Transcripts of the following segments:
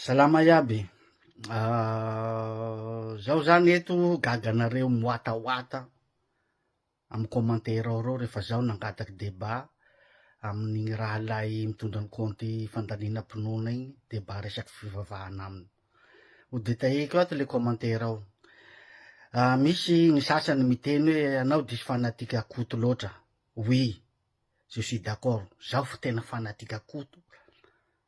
Salama iaby. Zaho zany eto gaga anareo miwatawata amin'ny commentaire ao reo rehefa zaho nangataky débat amin'igny rahalahy mitondra ny compte fandalinam-pinoana igny, débat resaky fivavahana aminy. Ho détailleko ato le commentaire ao. Misy ny sasany miteny hoe anao diso fanatique Koto loatra. Oui, je suis d'accord, zaho fa tena fanatique Koto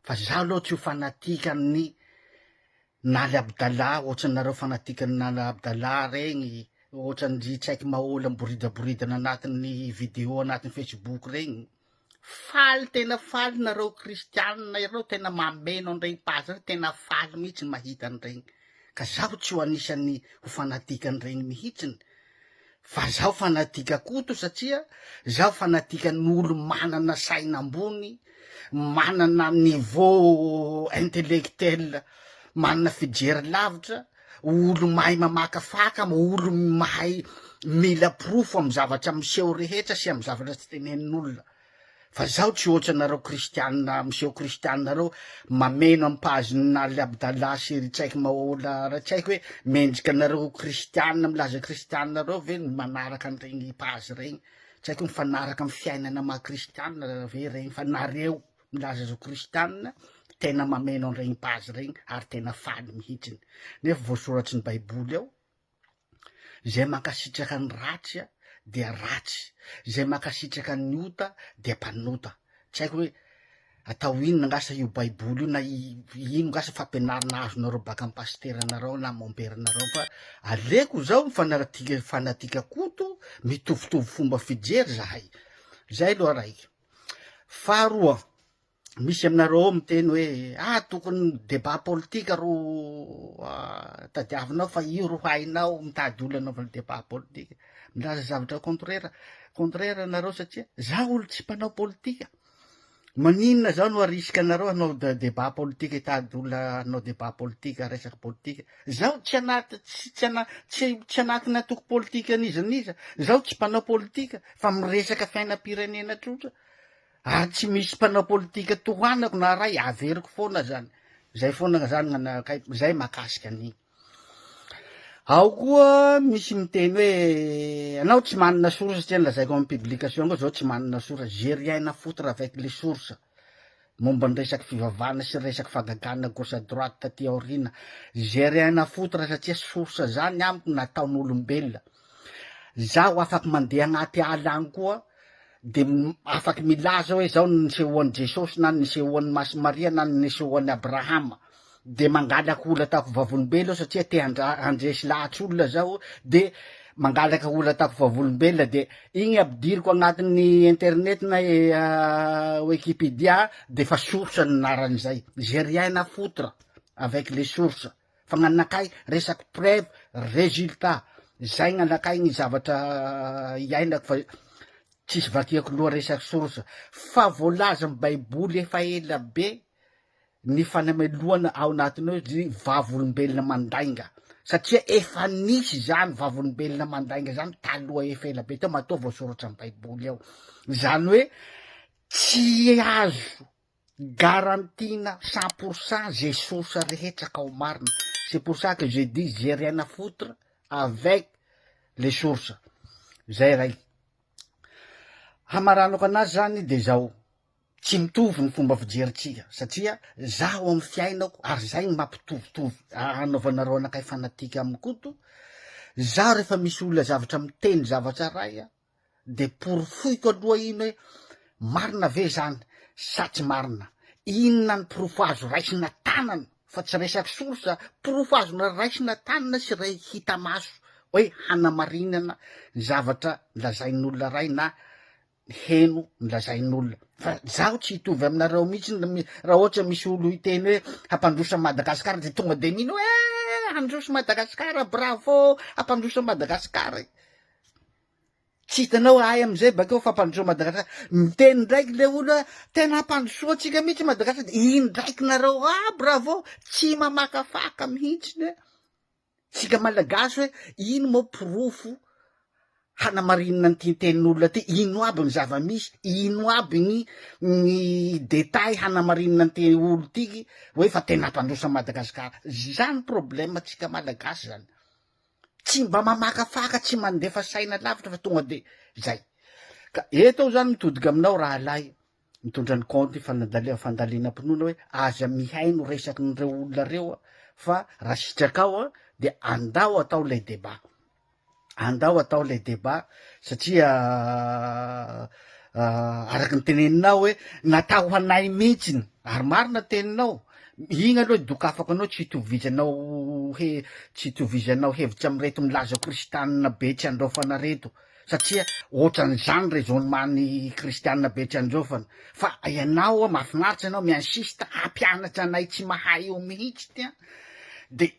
Fa zaho aloha tsy ho fanatique an'i Naly Abdallah ohatranareo fanatique an'i Naly Abdallah regny, ohatran-dry tsy haiko mahola miboridaboridana anatin'ny video anatin'ny facebook regny. Faly tena faly nareo kristianina ireo tena mameno an'iregny page regny, tena faly mihitsy mahita an'iregny. Ka zaho tsy ho anisan'ny ho fanatique an'iregny mihitsiny. Fa zaho fanatique Koto satria zaho fanatique an'olo manana saina ambony, manana niveau intellectuel, manana fijery lavitra, olo mahay mamakafaka, olo mahay mila porofo amy zavatra miseho rehetra sy amy zavatra tsy tenenin'olona. Fa zaho tsy ohatry anareo kristianina miseho kristianina reo mameno am page ny Naly Abdallah sy ry tsy haiko mahola ra tsy haiko hoe mendrika anareo kristianina milaza kristianina reo ve ny manaraka an'iregny page regny tsy haiko mifanaraka am fiainana maha kristianina ve regny fa nareo milaza azy ho kristianina tena mameno an'iregny page regny ary tena faly mihitsiny nefa voasoratry ny baiboly ao Izay mankasitraka ny ratsy dia ratsy, izay mankasitraka ny ota dia mpanota. Tsy haiko hoe atao inona angasa io baiboly io na ino ngasa fampianarana azonareo baka am pasiteranareo na momperanareo fa aleko zao mifanatika fanatika koto mitovitovy fomba fijery zahay. Zay aloha raiky. Faharoa, Misy aminareo ao miteny hoe ah tokony débat politique ro tadiavinao fa io ro hainao mitady olona anaovana débat politique. Milaza zavatra contraire contraire nareo satria za olo tsy mpanao politika. Maninona zaho no arisika anareo hanao débat politique hitady olona hanao débat politique resaky politika. Zaho tsy anaty tsy tsy ana tsy tsy anatin'ny antoko politika n'iza n'iza. Zaho tsy mpanao politika fa miresaka fiainam-pirenena tsotra. Ary tsy misy mpanao politika tohanako na ray, averiko foana zany. Zay foana zany gnanakay, zay mahakasika an'igny. Ao koa misy miteny hoe anao tsy manana source satria nolazaiko amin'ny publication koa zao tsy manana source, j'ai rien à foutre avec les sources momba ny resaky fivavahana sy resaky fahagagana gauche à droite taty aoriana, j'ai rien à foutre satria source zany amiko nataon'olombelona. Zaho afaky mandeha agnaty ala agny koa de afaky milaza hoe zao ny nisehoan'i Jesosy na ny nisehoan'i Masy Maria na ny nisehoan'i Abrahama de mangalaka olona ataoko vavolombelona aho satria te handra- handresy lahatry olona zaho de mangalaka olona ataoko vavolombelona de igny ampidiriko agnatin'ny internet na wikipedia de fa source ny anaran'izay, j'ai rien à foutre avec les sources. Fa gnanakay resaky preuve resultat zay gnanakay ny zavatra iainako fa tsisy vakiako loha resaky source fa voalazan'ny baiboly efa ela be ny fanamelohana ao anatiny ao ry vavolombelona mandainga satria efa nisy zany vavolombelona mandainga zany taloha efa ela be teo matoa voasoratra am baiboly ao zany hoe tsy azo Garantie-na 100% ze source rehetra ka ho marina, c'est pour ça que je dis j'ai rien à foutre avec les sources, zay ray. Hamaranako anazy zany de zao, tsy mitovy ny fomba fijerintsika satria zaho amy fiainako ary zay ny mampitovitovy anaovanareo anakay fanatique aminy Koto, zaho rehefa misy olona zavatra miteny zavatra ray a, de porofoiko aloha iny hoe marina ve zany sa tsy marina, inona ny porofo azo raisina tanana fa tsy resaky source, porofo azona raisina tanana sy ray hita maso hoe hanamarinana ny zavatra lazain'olona ray na heno ny lazain'olona fa zaho tsy hitovy aminareo mihitsy raha ohatra misy olo hiteny hoe hampandroso an'i Madagasikara de tonga de mino hoe handroso Madagasikara bravo hampandroso an'i Madagasikara e. Tsy hitanao ahy amizay bakeo fampandrosoa Madagascar, miteny ndraiky le olo hoe tena ampandrosoa antsika mihitsy Madagascar de iny ndraiky nareo ah bravo, tsy mamakafaka mihitsy ny tsika malagasy hoe ino moa porofo. hanamarinina an'ity tenin'olona ty, ino aby ny zava-misy, ino aby ny ny détail hanamarinina an'ity olo ty hoe fa tena hampandroso an'i Madagasikara. Zany problème tsika malagasy zany. Tsy mba mamakafaka, tsy mandefa saina lavitra fa tonga de zay. Ka eto aho zany mitodika aminao rahalahy mitondra ny kaonty fanadali- fandalinam-pinoana hoe aza mihaino resakin'ireo olona reo fa raha sitrakao de andao atao lay débat. Andao atao ilay débat satria araka ny teneninao hoe natao ho anay mihitsiny ary marina teninao, iny aloha dokafako anao tsy hitovizanao he- tsy hitovizanao hevitra amin'ireto milaza ho kristianina be tsy andraofana reto satria ohatran'izany raisonnement-n'ny kristianina be tsy andraofana fa ianao mahafinaritra ianao mi-insiste hampianatra anay tsy mahay io mihitsy ty an, de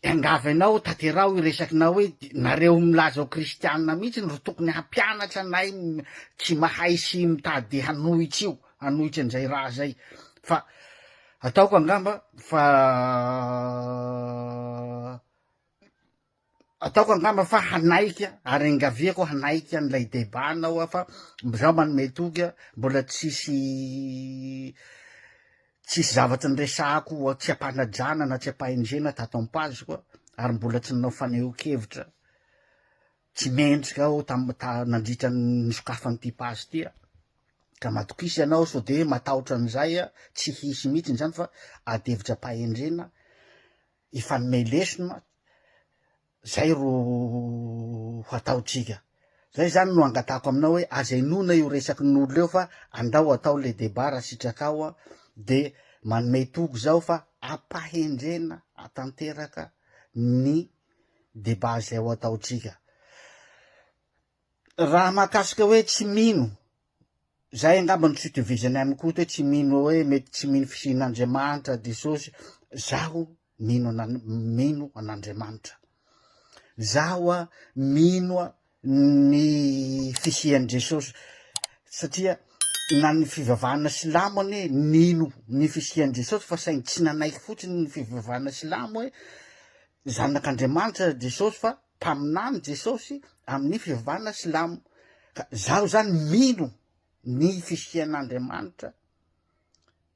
Miangavy anao tanteraho io resakinao hoe nareo milaza ho kristianina mihitsy no tokony hampianatra anay tsy mahay sy mitady hanohitsy io, hanohitsy an'izay raha zay. Fa ataoko angamba fa ataoko angamba fa hanaiky ary engaviako hanaiky an'ilay débat anao aho fa zaho manome toky mbola tsisy Tsisy zavatra niresahako tsy am-panajana na tsy am-pahendrena tato am-paziko ary mbola tsy nanao fanehoan-kevitra tsy mendrika aho tam ta nandritra ny nisokafan'ity pazy ity aho. Ka matokisa ianao sao de matahotra an'izay aho, tsy hisy mihitsy izany fa ady hevitra am-pahendrena hifanome lesona Zay ro hataontsika. Zay zany no angatahako aminao hoe aza inoana io resaky ny olona io fa andao atao le débat raha sitrakao a de manome toky zaho fa ampahendrena tanteraka ny débat zay ho ataontsika. Raha mahakasika hoe tsy mino, zay angamba no tsy itovizany aminy Koto hoe tsy mino hoe mety tsy mino fisian'Andriamanitra Jesosy, zaho mino ana- mino an'Andriamanitra, zaho a mino a ny fisian'i Jesosy satria na ny fivavahana silamo anie nino ny fisian'i Jesosy fa saingy tsy nanaiky fotsiny ny fivavahana silamo hoe zanak'Andriamanitra Jesosy fa mpaminany Jesosy amin'ny fivavahana silamo ka zaho zany mino ny fisian'Andriamanitra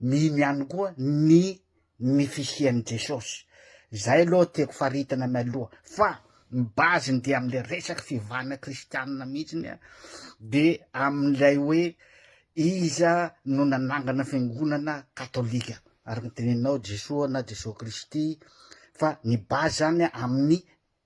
mino ihany koa ny ny fisian'i Jesosy zay aloha tiako faritana mialoha fa ny base-ny dia am'le resaky fivavahana kristianina mihitsiny a de amin'ilay hoe iza no nanangana fiangonana katolika araka ny teneninao Jesoa na Jesoa Kristy fa ny base zany amin'ny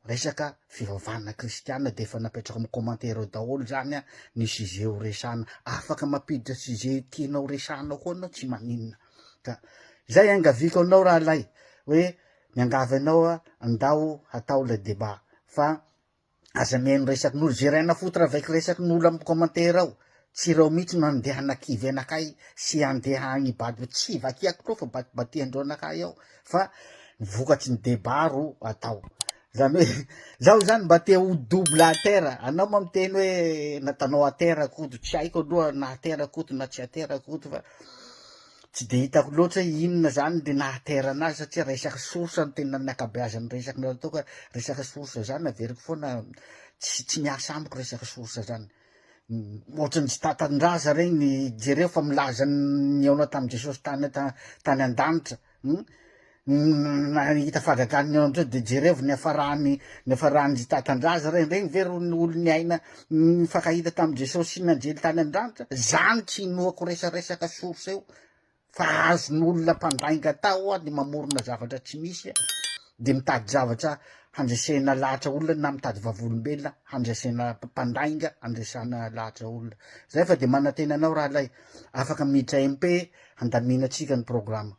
Resaka fivavahana kristiana dia efa napetrako amin'ny commentaire ao daholo zany an ny sujet ho resahana, afaka mampiditra sujet tianao resahana koa anao tsy maninona ka zay iangaviako anao rahalahy hoe miangavy anao aho andao hatao ilay débat fa aza mihaino resakin'olo, j'ai rien à foutre avec resakin'olo amin'ny commentaire ao, tsy ireo mihitsy no andeha hanakivy anakay sy andeha hagnibaby, tsy vakiako koa fa batibatiandreo anakay ao fa ny vokatry ny débat ro atao. Zany hoe zaho zany mba te ho double à terre, anao ma miteny hoe nataonao à terre Koto, tsy haiko aloha na à terre Koto na tsy à terre Koto fa tsy de hitako loatra hoe inona zany le naha terre anazy satria resaka source no tena ny ankabeazan'ny resaky nareo tao ka resaka source zany averiko foana tsy tsy miasa amiko resaka source zany. Ohatran'ny tsy tatan-draza regny jereo fa milaza ny nihaona tamin'i Jesosy tany tany an-danitra hum nahita fahagagana nihaona teo de jerevo niafarany niafarany tsy tatan-draza regny, regny ve ro ny olo niaina nifankahita tamin'i Jesosy sy ny anjely tany an-danitra? Zany tsy inoako resaresaka source io. Fa azon'olona mpandainga atao ny mamorona zavatra tsy misy de mitady zavatra handresena lahatra olona na mitady vavolombelona handresena mpandainga handresana lahatra olona. Zay fa de manantena anao rahalahy afaka miditra MP handaminantsika ny programa.